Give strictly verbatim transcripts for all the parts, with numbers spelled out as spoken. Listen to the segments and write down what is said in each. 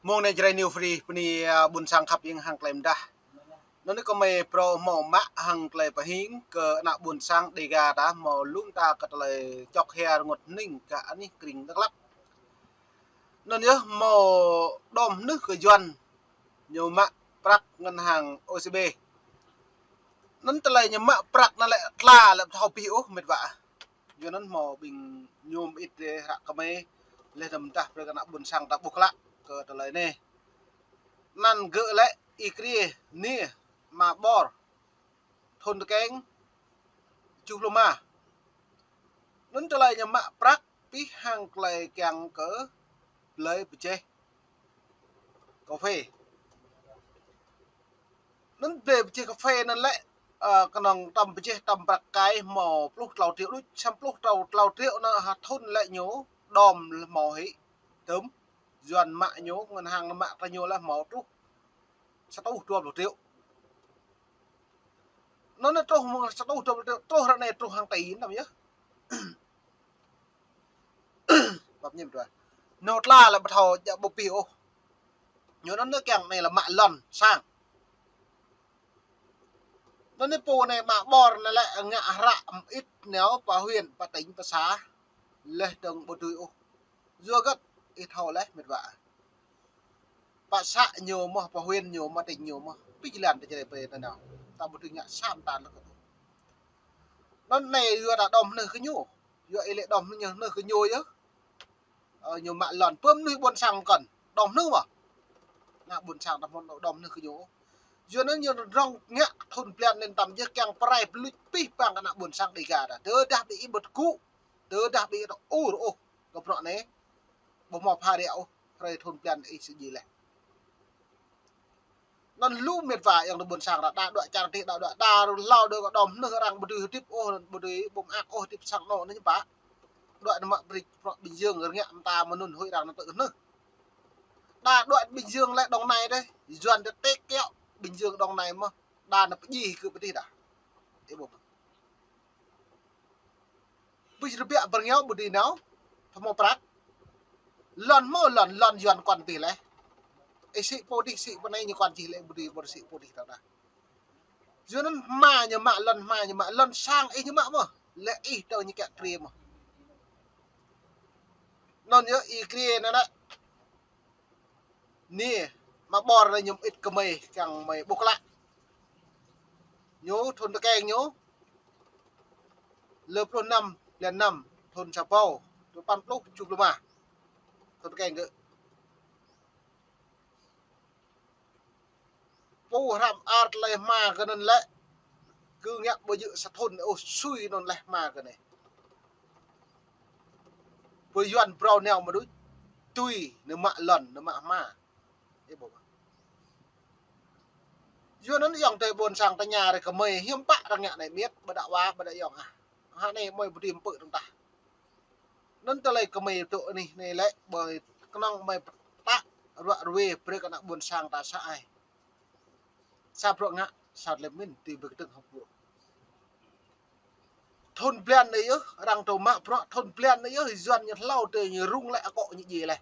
Mông anai Jrai New Free, bơni, a, ƀuôn sang khăp hiam hăng tơlơi mơdah. Anŭn yơh kơmơi phrâo hmâo mă hăng tơlơi pơhing kơ ană ƀuôn sang Dega ta hmâo lŏm ta kơ tơlơi čŏk hia rơngot hơning kơ anih krĭng Dak Lak. Anŭn yơh hmâo đom hơnưh kơ Yuan ñu mă prăk ngân hàng O C B. Anŭn tơlơi ñu mă prăk anŭn lĕ tla lĕ ƀu thâo abih ôh met wa. Yua anŭn hmâo ƀing ñu mơit rai hră kơmơi laih anŭn mơdah brơi kơ ană ƀuôn sang ta ƀuh klă kơ tơlơi anai. Anăn gơ̆ lĕ Y Krie, Niê, Ama Bor, thŭn tơkeng tơjuh pluh rơma. Anŭn tơlơi ñu mă prăk abih hăng tơlơi kiăng kơ blơi pơjeh kơphê. Anŭn blơi pơjeh kơphê anŭn lĕ, ơ, kơnơ̆ng tơm pơjeh tơm prăk kai hmâo pluh klâo triệu đôč, samơ̆ pluh klâo, klâo triệu anŭn ha thŭn lĕ ñu đom hmâo hĭ tơm, Yuan mă ñu, ngân hàng mă kơ ñu lĕ hmâo truh sa rơtuh dua pluh triệu. Anŭn truh mơ̆ng sa rơtuh dua pluh triệu, truh ră anai truh hàng tỷ anŭn yơh. Pap ñim dua. Ñu tla lĕ ƀu thâo, djă ƀu abih ôh. Ñu anŭn ñu kiăng anai lĕ mă lŏn sang. Anŭn ñu pô anai Ama Bor anai lĕ ngă hră mơit nao pơ huyện, pơ tỉnh, pơ xã. Laih dơ̆ng ƀu dưi ôh. Yua hơget ih thâo laih met wa. Pơ xã ñu mơ̆n, pơ huyện ñu mơ̆n, tỉnh ñu mơ̆n. Abih jơlan tơ Jrai pơ tơ nao. Ta ƀu dưi ngă sa mơta lơ̆k kơ tŭ. Anŭn anai yua ta đom hơnưh kơ ñu. Yua ih lĕ đom hơnưh, hơnưh kơ ñu yơh. Ơ, ñu mă lŏn pơm mơnuih ƀuôn sang kŏn. Đom hơnưh mơ̆n. Ană ƀuôn sang ta hmâo đom hơnưh kơ ñu. Yua anŭn ñu rŏng ngă thŭn blan anŭn tơm yơh kiăng pơrai pơluč abih bang kơ ană ƀuôn sang Dega ta. Tơdah ƀing ih ƀu tơgŭ, tơdah ƀing ih ƀu tơur ôh kơ bruă anai, ƀu hmâo pha ră ôh, hrơi thŭn blan ih sơjĭ laih. Anŭn lu met wa ayŏng adơi ƀuôn sang ta, đa đuaĭ čar adih, đa đuaĭ, đa hlâo đơi kơ đom hơnưh arăng ƀu dưi hơdip ôh, ƀu dưi ƀơ̆ng mơak ôh, hơdip sang anŏ anai ñu pă. Đuaĭ nao mă brơi bruă Bình Dương rơngiă mơta mơnun hơi arăng nao tơ hơnưh. Đa đuaĭ Bình Dương lĕ Đồng Nai dêh, Yuan dêh tĕk kiaŏ Bình Dương Đồng Nai mơ̆n, đa nao pơjing kơ pơdih đa. Ih ƀuh mơ̆n. Ƀu rơbiă bơrngiao ƀu dưi nao, thâo hmâo prăk. Lŏn hmâo lŏn, lŏn Yuan kŏn abih laih. Ih sĭ pô dih, sĭ pô anai ñu kŏn čih lĕ ƀu dưi, ƀu sĭ pô dih tơdah. Yua anŭn hma ñu mă, lŏn hma ñu mă, lŏn sang ih ñu mă mơ̆n. Lĕ ih tơ ñu kiă kriê mơ̆n. Anŭn yơh Y Krie anai lĕ. Anai, Ama Bor anai ñu mơit kơ mơi, kiăng mơi ƀuh klă. Ñu thŭn tơkeng ñu, lơ pluh năm, blan năm, thŭn sa rơbâo, tơpăn pluh, tơjuh pluh rơma. Thŭn tơkeng gơ̆. Pô hrăm ar tơlơi hma kơ anŭn lĕ, kơ ngă ƀu djơ̆ sa thŭn ôh sui anŭn laih hma kơ anai. Pô Yuan phrâo nao mơ̆n đôč, tui nao mă lŏn, nao mă hma. Ih ƀuh. Yua anŭn ayŏng adơi ƀuôn sang tơña rai kơ mơi hiư̆m pă arăng ngă anai miêt, ƀu đaŏ wa, ƀu đaŏ ayŏng ah. Hă anai mơi ƀu dưi pơpư̆ tơ̆ng tah. Anŭn tơlơi kơ mơi tŭ anih anai lĕ, ƀơi kơnơ̆ng mơi pơtă ruă ruê brơi kơ ană ƀuôn sang ta sa ai. Sa bruă ngă, sa tơlơi pơmĭn, tui ƀơi kơdơ̆ng hơ̆k pơpŭ. Thŭn blan anai yơh, arăng tŭ mă bruă thŭn blan anai yơh, Yuan ñu hlâo tơ ñu rŭng lĕ akŏ ñu djai laih.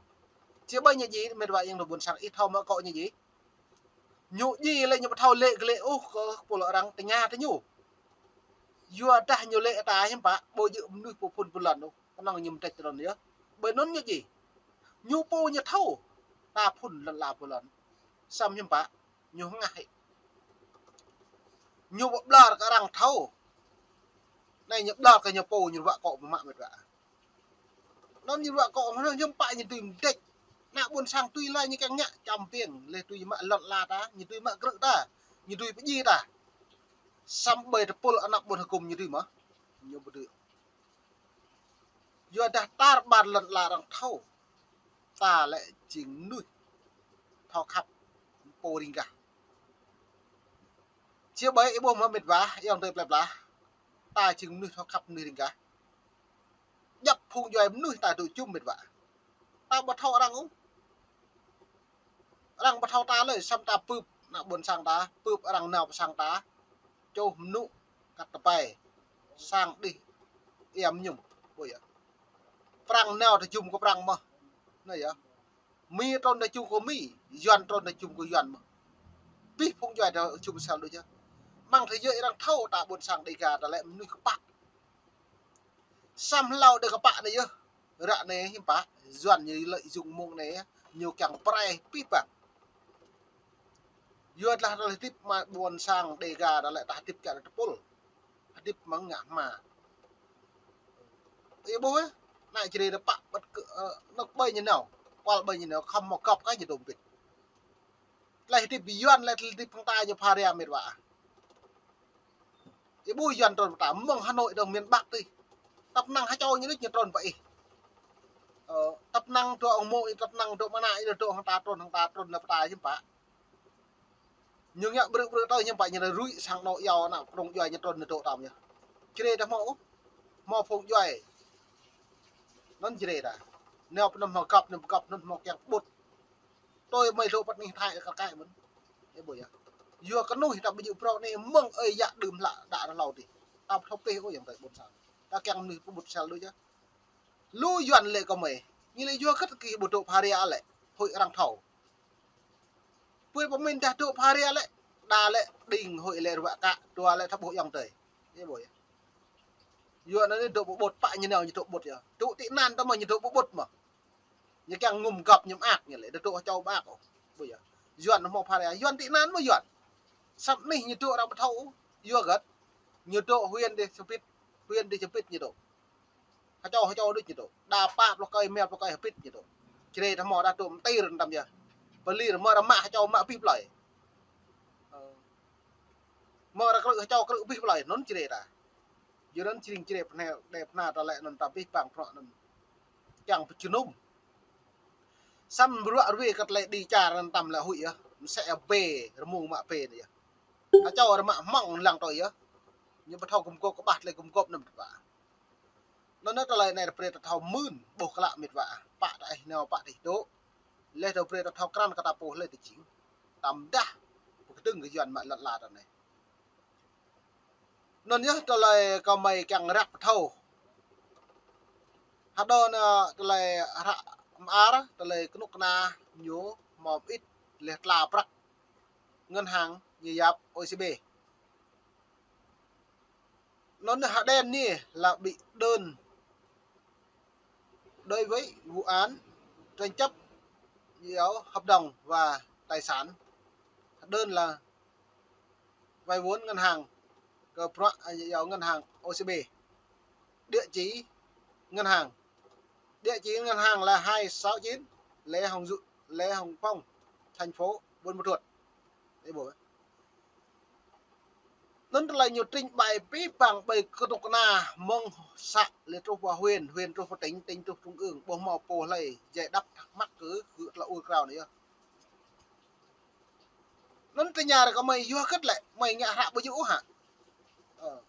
Či ƀai ñu djai, met wa ayŏng adơi ƀuôn sang ih thâo mơ̆ akŏ ñu djai. Ñu djai lĕ ñu ƀu thâo lĕ kơ lĕ ôh kơ pô lŏn arăng tơña tơ ñu. Yua dah ñu lĕ ta hiư̆m pă, ƀu djơ̆ mơnuih pô phŭn pô lŏn ôh. Kơnơ̆ng ñu mơdrĕč tơ anŭn yơh. Ƀơi anŭn ñu djai. Ñu pô ñu thâo. Ta phŭn lŏn la pô lŏn. Samơ̆ hiư̆m pă, ñu hơngah hĭ. Ñu ƀu ƀlŏr kơ arăng thâo. Anai ñu ƀlŏr kơ ñu pô ñu ruă akŏ mơ̆ mă met wa. Anŭn ñu ruă akŏ mơ̆ hiư̆m pă ñu dưi mơdrĕč. Ană ƀuôn sang tui laĭ ñu kiăng ngă čăm piêng, laih tui ñu mă lŏn la ta, ñu tui mă krư̆ ta, ñu tui pơjing ta. Samơ̆ ƀơi tơpul ană ƀuôn hơkŭm ñu dưi mơ̆? Ñu ƀu dưi. Yua dah tar ƀar lŏn la arăng thâo. Ta lĕ jing mơnuih thâo khăp pô riêng gah. Či ƀai ih ƀuh mơ̆ met wa, ayŏng adơi plơi pla. Ta jing mơnuih thâo khăp mơnuih riêng gah. Djŏp phung djuai mơnuih ta dŏ jum met wa. Ta ƀu thâo arăng ôh. Arăng ƀu thâo ta lơi, samơ̆ ta bưp ană ƀuôn sang ta, bưp arăng nao pơ sang ta. Čuh mơnŭ kăt tơpai, sang đih ia mơñum. Ƀu yơh. Prăng nao tơjum kơ Prăng mơh. Anai yơh. Mi trŭn tơjum kơ Mi, Yuan trŭn tơjum kơ Yuan mơh. Abih phung djuai tơjum sel đôč yơh. Mơ̆ng tơlơi arăng thâo ta ƀôn sang Dega ta lĕ mơnuih kơpă. Samơ̆ hlâo đe kơpă anai yơh. Ră anai hiư̆m pă, Yuan ñu lợi dụng mông anai, ñu kiăng pơrai abih bang. Yua dah ta hơdip mă ƀôn sang Dega ta lĕ ta hơdip kiăng tơpul. Hơdip mơ̆ng ngă hma. Ih ƀuh ơ, anai Jrai ta pă ƀĕ kơ, ơ, anŭn ƀơi ñu nao. Kual ƀơi ñu nao, khŏm hmâo gŏp kơ ñu dŏ pĭt. Tơlơi hơdip Yuan lĕ tơlơi hơdip hăng ta ñu pha ria met wa. Ih ƀuh Yuan trŭn pơ ta, mơ̆ng Hà Nội dŏ miền Bắc tih. Tăp năng ha čô ñu đôč ñu trŭn pơ ih. Ơ, tăp năng dŏ ong mô, tăp năng dŏ mơnă, dŏ hăng ta trŭn, hăng ta trŭn lĕ pơ ta hiư̆m pă. Ñu ngă brư̆ brư̆ tơl hiư̆m pă ñu rui sang anŏ iâu ană prŏng djuai ñu trŭn ñu dŏ tam yơh. Jrai ta hmâo, hmâo phung djuai. Anŭn Jrai ta. Nao pơ anŭn hmâo gŏp, anŭn gŏp, anŭn hmâo kiăng pơƀut. Tui mơi dŏ pơ anih Thái kar kaĭ mơ̆n. Ih ƀuh yơh. Yua kơ mơnuih ta ƀu djơ̆ brŏk anai mơ̆ng ơi yă đưm hlak đă rơhlâo tih. Ta ƀu thâo pĕ ôh yang tơi ƀôn sang. Ta kiăng mơnuih pơƀut sel đôč yơh. Lu Yuan lĕ kơ mơi. Ñu lĕ yua kơ kih ƀu dŏ pha ria lĕ. Hơi arăng thâo. Pui pơmĭn dah dŏ pha ria lĕ. Đa lĕ đing hơi lĕ ruă kă. Dua lĕ thâo ƀuh yang tơi. Ih ƀuh yơh. Yua anŭn anai dŏ pơƀut pă ñu nao ñu dŏ pơƀut yơh. Dŏ tị nạn ta mơ̆ ñu dŏ pơƀut mơ̆. Ñu kiăng ngŭm gŏp ñu mơak ñu lĕ, dŏ dŏ ha čô mơak ôh. Ƀu yơh. Yuan hmâo pha ria, Yuan tị nạn mơ̆ Yuan. Samơ̆ anih ñu dŏ arăng ƀu thâo ôh. Yua hơget. Ñu dŏ huyện đi Sa Pit, huyện đi Sa Pit ñu dŏ. Ha čô, ha čô đôč ñu dŏ. Đa pă pluh rơkơi, rơma pluh rơkơi Sa Pit ñu dŏ. Jrai ta hmâo đa dŏ mơtir tam yơh. Pơlir mơ̆ rơma ha čô mă abih plơi. Ơ. Mơ̆ rơkrư̆ ha čô krư̆ abih plơi, anŭn Jrai ta. Yua anŭn jing Jrai pơhne, đe pơhna ta lĕ anŭn ta abih bang prŏk anŭn. Kiăng pơjơnum. Samơ̆ bruă rui kơ tơlơi đi čar anŭn tam lĕ huĭ yơh. Mơsĕ bê, rơmung mă bê anai yơh. Ha čô rơmă hmăng lăng tui yơh. Ñu ƀu thâo gum gŏp kơ ƀah tơlơi gum gŏp anŭn pă. Anŭn anai tơlơi anai ta brơi ta thâo mưn, ƀuh klă met wa. Pă ta ih nao, pă ta ih dŏ. Leh ta brơi ta thâo krăn kơ ta pô hlơi ta jing. Tam dah, pơkơdơ̆ng kơ Yuan mă lŏn ala ta anai. Anŭn yơh tơlơi kơ mơi kiăng răk pơthâo. Hơđơ anai tơlơi hră mơar, tơlơi kơnuk kơna ñu hmâo mơit leh tla prăk ngân hàng ñu yap O E C D. Anŭn hơđen anai là bị đơn đối với vụ án tranh chấp giữa hợp đồng và tài sản. Đơn là vay vốn ngân hàng, kơ prăk, à, giao ngân hàng O E C D. Địa chỉ ngân hàng. Địa chỉ ngân hàng là hai sáu chín Lê Hồng Dụ, Lê Hồng Phong, thành phố Buôn Ma Thuột. Ih ƀuh. Anŭn tơlơi ñu trình bày abih bang ƀơi kơnuk kơna mơ̆ng să lĕ truh pơ huyện, huyện truh pơ tỉnh, tỉnh truh trung ương, ƀu hmâo pô hlơi giải đáp thắc mắc kơ, kơ tơlơi ur krao anai yơh. Anŭn tơña ră kơ mơi yua hơget lĕ, mơi ngă hră ƀu djơ̆ ôh hă? Ơ.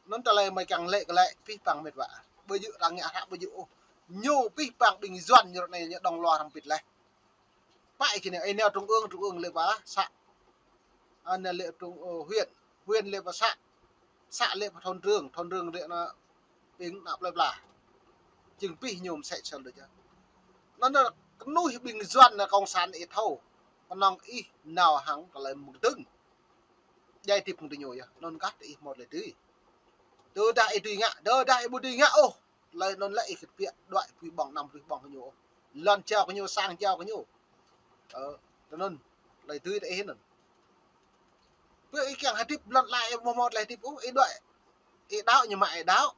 Anŭn tơlơi mơi kiăng lĕ kơ lĕ, abih bang met wa. Ƀu djơ̆ arăng ngă hră ƀu djơ̆ ôh. Ñu abih bang ƀing Yuan ñu ră anai ñu dŏng lua arăng pĭt leh. Pă ih kơ anai, ih nao trung ương, trung ương lĕ pơ să. Anai lĕ trung, ơ, huyện, huyện lĕ pơ să. Să lĕ pơ thôn trưởng, thôn trưởng lĕ anŭn ƀing ană plơi pla. Jing abih ñu mơsĕ sel đôč yơh. Anŭn anai kơnuih ƀing Yuan anai cộng sản ih thâo. Kơnơ̆ng ih nao hăng tơlơi mơ̆ng dơ̆ng. Djai hơdip hăng tơ ñu yơh. Anŭn kah tơ ih hmâo tơlơi dưi. Tơdah ih dưi ngă, tơdah ih ƀu dưi ngă ôh. Tơlơi anŭn lĕ ih kơt biă đuaĭ pui ƀơ̆ng năm pluh ƀơ̆ng kơ ñu ôh. Lŏn jao kơ ñu, sang jao kơ ñu. Ơ, tơ anŭn, tơlơi dưi tơ ih anŭn. Pơ ih kiăng hơdip lŏn lai ih ƀu hmâo tơlơi hơdip ôh, ih đuaĭ. Ih đaŏ ñu mă ih đaŏ.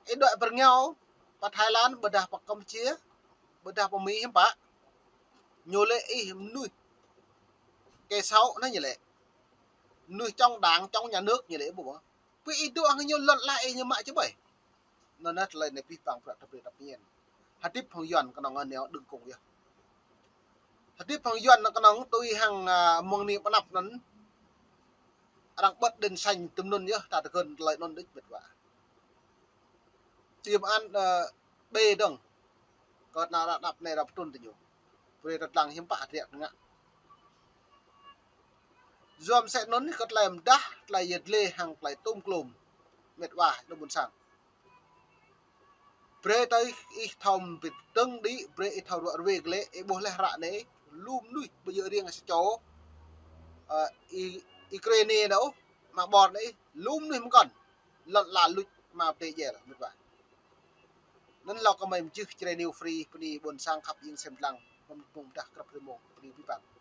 Ih đuaĭ pơ rơngiao, pơ Thái Lan, ƀôdah pơ Campuchia, ƀôdah pơ Mi hiư̆m pă. Ñu lĕ ih mơnuih kẻ xấu anai ñu lĕ. Mơnuih chống đảng, chống nhà nước ñu lĕ ƀu ƀuh. Pơ ih dŏ hăng ñu lŏn lai ih ñu mă či ƀai. Anŭn anai tơlơi anai abih bang prăk ta brơi ta pơñen. Hơdip hăng Yuan kơnơ̆ng anai đơ̆ng kông yơh. Hơdip hăng Yuan kơnơ̆ng tui hăng, à, mơ̆ng anai pơ anăp anŭn. Arăng bật đèn xanh tơm anŭn yơh, ta tơgơ̆n tơlơi anŭn đôč met wa. Tiêm ăn, ơ, bê dơ̆ng. Kơ ană ră anăp anai ră pơtrŭn tơ ñu. Brơi ta lăng hiư̆m pă hơdră ngă. Yua mơsĕ anŭn kơ tơlơi mơdah, tơlơi yơh dlê hăng tơlơi tôm klôm. Met wa, ană ƀôn sang. Brơi tơl ih thâo pơtơ̆ng đĭ, brơi ih thâo ruă ruê glaĭ, ih ƀuh laih ră anai, lu mơnuih ƀu djơ̆ riêng sa čô, ơ, Ih, Ukraine anai ôh, mă ƀor anai, lu mơnuih mơkŏn, lŏn ala luč mă pơdai djel, mĭt wa. Anŭn hlâo kơ mơi mơjưh Jrai New Free, bơni ƀôn sang khăp iêng sem lăng, mơ̆ng mơ̆ng pơdah krăp rơmông, bơni ƀing ƀing.